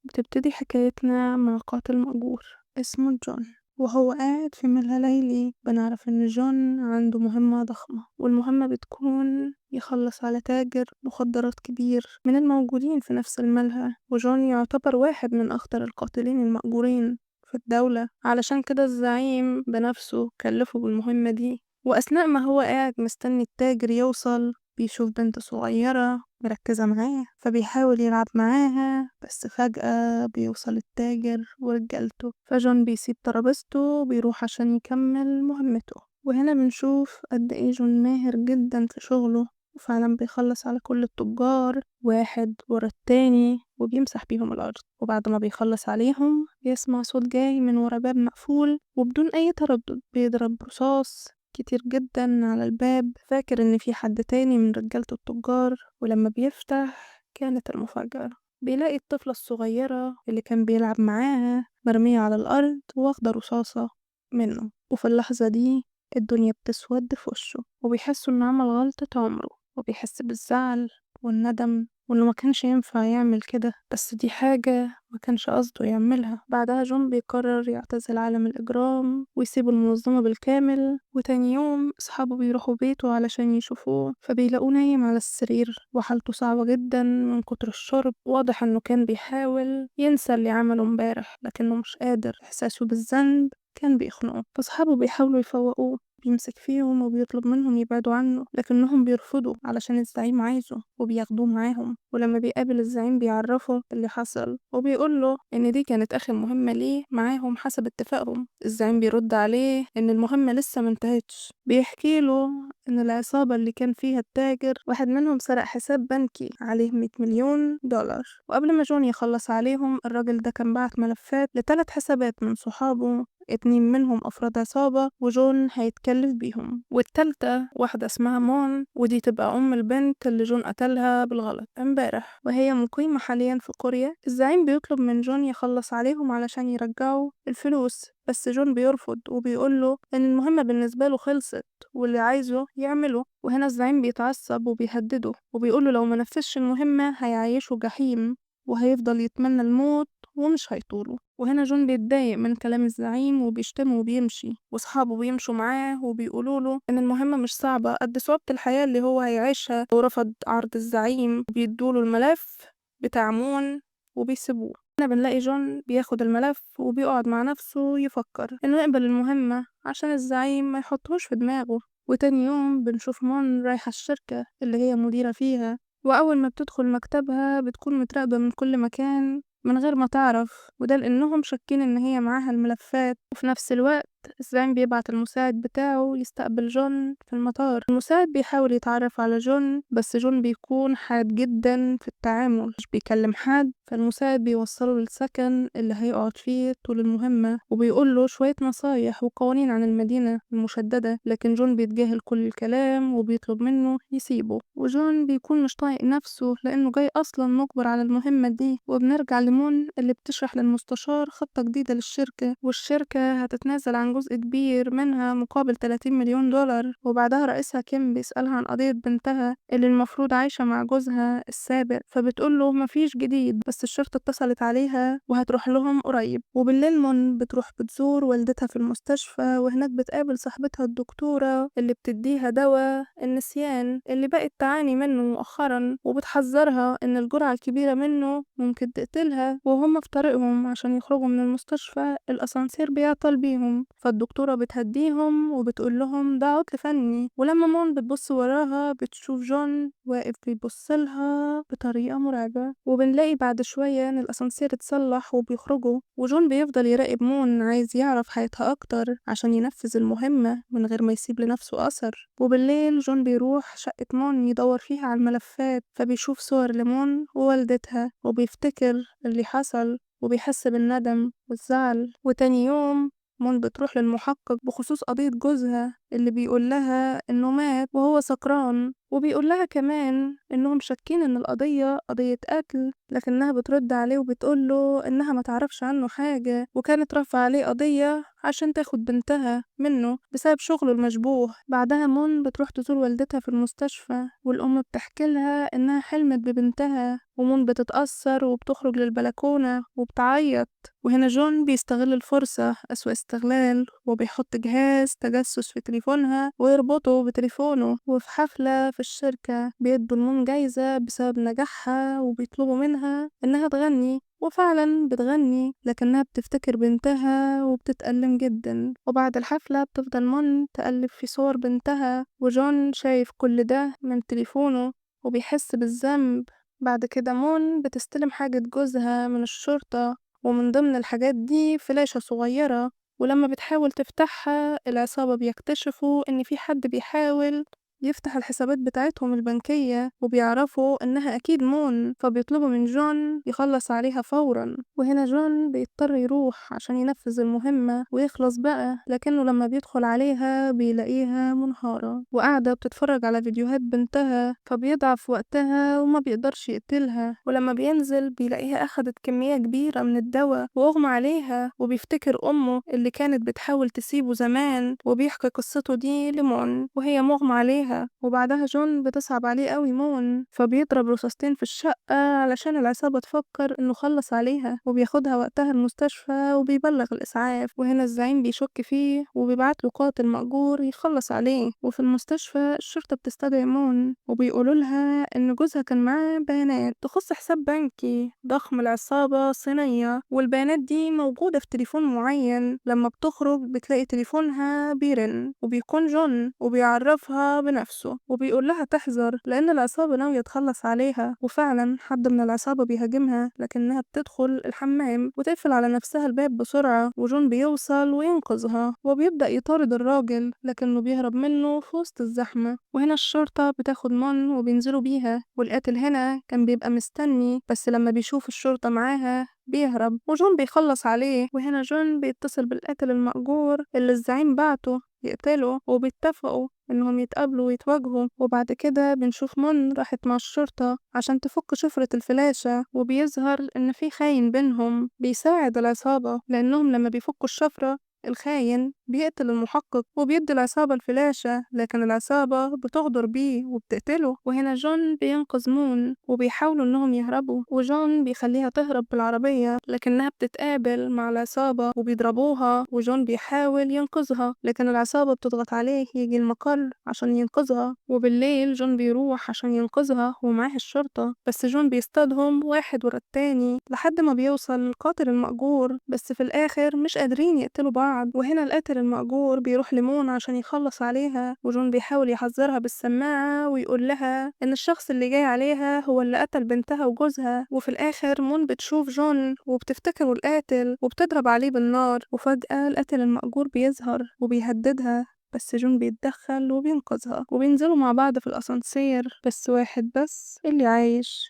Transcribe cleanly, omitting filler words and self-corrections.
بتبتدي حكايتنا مع قاتل مأجور اسمه جون، وهو قاعد في ملهى ليلي. بنعرف إن جون عنده مهمة ضخمة، والمهمة بتكون يخلص على تاجر مخدرات كبير من الموجودين في نفس الملهى، وجون يعتبر واحد من أخطر القاتلين المأجورين في الدولة، علشان كده الزعيم بنفسه كلفه بالمهمة دي. وأثناء ما هو قاعد مستني التاجر يوصل بيشوف بنت صغيرة مركزة معاه، فبيحاول يلعب معاها، بس فجأة بيوصل التاجر ورجالته، فجون بيسيب ترابيزته وبيروح عشان يكمل مهمته. وهنا بنشوف قد ايه جون ماهر جدا في شغله، وفعلا بيخلص على كل التجار واحد ورا التاني وبيمسح بيهم الأرض. وبعد ما بيخلص عليهم بيسمع صوت جاي من ورا باب مقفول، وبدون أي تردد بيضرب رصاص كتير جدا على الباب، فاكر إن في حد تاني من رجالة التجار. ولما بيفتح كانت المفاجأة، بيلاقي الطفلة الصغيرة اللي كان بيلعب معاها مرمية على الأرض واخدة رصاصة منه. وفي اللحظة دي الدنيا بتسود في وشه، وبيحس إنه عمل غلطة عمره، وبيحس بالزعل والندم وإنه مكنش ينفع يعمل كده، بس دي حاجة مكنش قصده يعملها. بعدها جون بيقرر يعتزل عالم الإجرام ويسيب المنظمة بالكامل. وتاني يوم صحابه بيروحو بيته علشان يشوفوه، فبيلاقوه نايم على السرير وحالته صعبة جدا من كتر الشرب، واضح إنه كان بيحاول ينسى اللي عمله امبارح لكنه مش قادر، إحساسه بالذنب كان بيخنقه. فصحابه بيحاولوا يفوقوه، بيمسك فيهم وبيطلب منهم يبعدوا عنه، لكنهم بيرفضوا علشان الزعيم عايزه وبياخدوه معاهم. ولما بيقابل الزعيم بيعرفه اللي حصل وبيقوله إن دي كانت آخر مهمة ليه معاهم حسب اتفاقهم. الزعيم بيرد عليه إن المهمة لسه منتهتش، بيحكيله إن العصابة اللي كان فيها التاجر واحد منهم سرق حساب بنكي عليه 100 مليون دولار، وقبل ما جون يخلص عليهم الراجل ده كان بعت ملفات لتلات حسابات من صحابه، 2 منهم أفراد عصابة وجون هيتكلف بيهم، والتالتة واحدة اسمها مون، ودي تبقى أم البنت اللي جون قتلها بالغلط امبارح، وهي مقيمة حاليا في كوريا. الزعيم بيطلب من جون يخلص عليهم علشان يرجعوا الفلوس، بس جون بيرفض وبيقوله إن المهمة بالنسبة له خلصت واللي عايزه يعمله. وهنا الزعيم بيتعصب وبيهدده وبيقوله لو منفذش المهمة هيعيشه جحيم وهيفضل يتمنى الموت ومش هيطوله. وهنا جون بيتضايق من كلام الزعيم وبيشتمه وبيمشي، وصحابه بيمشوا معاه وبيقولوله إن المهمة مش صعبة قد صعوبة الحياة اللي هو هيعيشها ورفض عرض الزعيم، وبيدوله الملف بتاع مون وبيسيبوه. هنا بنلاقي جون بياخد الملف وبيقعد مع نفسه يفكر إنه يقبل المهمة عشان الزعيم ما يحطهوش في دماغه. وتاني يوم بنشوف مون رايحة الشركة اللي هي مديرة فيها، وأول ما بتدخل مكتبها بتكون متراقبة من كل مكان من غير ما تعرف، وده لأنهم شاكين إن هي معاها الملفات. وفي نفس الوقت الزعيم بيبعت المساعد بتاعه يستقبل جون في المطار. المساعد بيحاول يتعرف على جون، بس جون بيكون حاد جدا في التعامل، مش بيكلم حد. فالمساعد بيوصله للسكن اللي هيقعد فيه طول المهمة، وبيقوله شوية نصايح وقوانين عن المدينة المشددة، لكن جون بيتجاهل كل الكلام وبيطلب منه يسيبه. وجون بيكون مش طايق نفسه لأنه جاي أصلا مجبر على المهمة دي. وبنرجع لمون اللي بتشرح للمستشار خطة جديدة للشركة، والشركة هتتنازل عن جزء كبير منها مقابل 30 مليون دولار. وبعدها رئيسها كيم بيسألها عن قضية بنتها اللي المفروض عايشة مع جوزها السابق، فبتقوله مفيش جديد، بس الشرطة اتصلت عليها وهتروح لهم قريب. وبالليل مون بتروح بتزور والدتها في المستشفى، وهناك بتقابل صاحبتها الدكتورة اللي بتديها دواء النسيان اللي بقت تعاني منه مؤخرا، وبتحذرها إن الجرعة الكبيرة منه ممكن تقتلها. وهم في طريقهم عشان يخرجوا من المستشفى الأسانسير بيعطل بيهم، فالدكتورة بتهديهم وبتقول لهم ده عطل فني. ولما مون بتبص وراها بتشوف جون واقف بيبص لها بطريقة مرعبة. وبنلاقي بعد شوية إن الأسانسير اتصلح وبيخرجوا، وجون بيفضل يراقب مون عايز يعرف حياتها أكتر عشان ينفذ المهمة من غير ما يسيب لنفسه أثر. وبالليل جون بيروح شقة مون يدور فيها على الملفات، فبيشوف صور لمون ووالدتها وبيفتكر اللي حصل وبيحس بالندم والزعل. وتاني يوم مون بتروح للمحقق بخصوص قضية جوزها اللي بيقول لها إنه مات وهو سكران، وبيقول لها كمان إنهم شاكين إن القضية قضية قتل، لكنها بترد عليه وبتقوله إنها متعرفش عنه حاجة وكانت رافعة عليه قضية عشان تاخد بنتها منه بسبب شغله المشبوه. بعدها مون بتروح تزور والدتها في المستشفى، والأم بتحكيلها إنها حلمت ببنتها، ومون بتتأثر وبتخرج للبلكونة وبتعيط. وهنا جون بيستغل الفرصة أسوأ استغلال وبيحط جهاز تجسس في تليفونها ويربطه بتليفونه. وفي حفلة في الشركة بيدوا لمون جايزة بسبب نجاحها وبيطلبوا منها إنها تغني، وفعلاً بتغني لكنها بتفتكر بنتها وبتتألم جداً. وبعد الحفلة بتفضل مون تقلب في صور بنتها وجون شايف كل ده من تليفونه وبيحس بالذنب. بعد كده مون بتستلم حاجة جوزها من الشرطة ومن ضمن الحاجات دي فلاشة صغيرة، ولما بتحاول تفتحها العصابة بيكتشفوا إن في حد بيحاول يفتح الحسابات بتاعتهم البنكية وبيعرفوا إنها أكيد مون، فبيطلبوا من جون يخلص عليها فوراً. وهنا جون بيضطر يروح عشان ينفذ المهمة ويخلص بقى، لكنه لما بيدخل عليها بيلاقيها منهارة وقاعدة بتتفرج على فيديوهات بنتها، فبيضعف وقتها ومبيقدرش يقتلها. ولما بينزل بيلاقيها أخدت كمية كبيرة من الدوا وأغمى عليها، وبيفتكر أمه اللي كانت بتحاول تسيبه زمان وبيحكي قصته دي لمون وهي مغمى عليها. وبعدها جون بتصعب عليه أوي مون، فبيضرب رصاصتين في الشقة علشان العصابة تفكر إنه خلص عليها، وبياخدها وقتها المستشفى وبيبلغ الإسعاف. وهنا الزعيم بيشك فيه وبيبعتله قاتل مأجور يخلص عليه. وفي المستشفى الشرطة بتستدعي مون وبيقولولها إن جوزها كان معاه بيانات تخص حساب بنكي ضخم لعصابة صينية، والبيانات دي موجودة في تليفون معين. لما بتخرج بتلاقي تليفونها بيرن وبيكون جون، وبيعرفها بنفسه وبيقولها تحذر لأن العصابة ناوية تخلص عليها. وفعلاً حد من العصابة بيهاجمها لكنها بتدخل الحمام وتقفل على نفسها الباب بسرعة، وجون بيوصل وينقذها وبيبدأ يطارد الراجل لكنه بيهرب منه في وسط الزحمة. وهنا الشرطة بتاخد مون وبينزلوا بيها، والقاتل هنا كان بيبقى مستني بس لما بيشوف الشرطة معاها بيهرب وجون بيخلص عليه. وهنا جون بيتصل بالقاتل المأجور اللي الزعيم بعته يقتله، وبيتفقوا إنهم يتقابلوا ويتواجهوا. وبعد كده بنشوف مون راحت مع الشرطة عشان تفك شفرة الفلاشة، وبيظهر إن في خاين بينهم بيساعد العصابة، لأنهم لما بيفكوا الشفرة الخاين بيقتل المحقق وبيدي العصابة الفلاشة، لكن العصابة بتغدر بيه وبتقتله. وهنا جون بينقذ مون وبيحاولوا إنهم يهربوا، وجون بيخليها تهرب بالعربية لكنها بتتقابل مع العصابة وبيضربوها، وجون بيحاول ينقذها لكن العصابة بتضغط عليه يجي المقر عشان ينقذها. وبالليل جون بيروح عشان ينقذها ومعاه الشرطة، بس جون بيصطادهم واحد ورا التاني لحد ما بيوصل للقاتل المأجور، بس في الآخر مش قادرين يقتلوا بعض. وهنا القاتل المأجور بيروح لمون عشان يخلص عليها، وجون بيحاول يحذرها بالسماعة ويقول لها إن الشخص اللي جاي عليها هو اللي قتل بنتها وجوزها. وفي الآخر مون بتشوف جون وبتفتكره القاتل وبتضرب عليه بالنار، وفجأة القاتل المأجور بيظهر وبيهددها، بس جون بيتدخل وبينقذها وبينزلوا مع بعض في الأسانسير، بس واحد بس اللي عايش.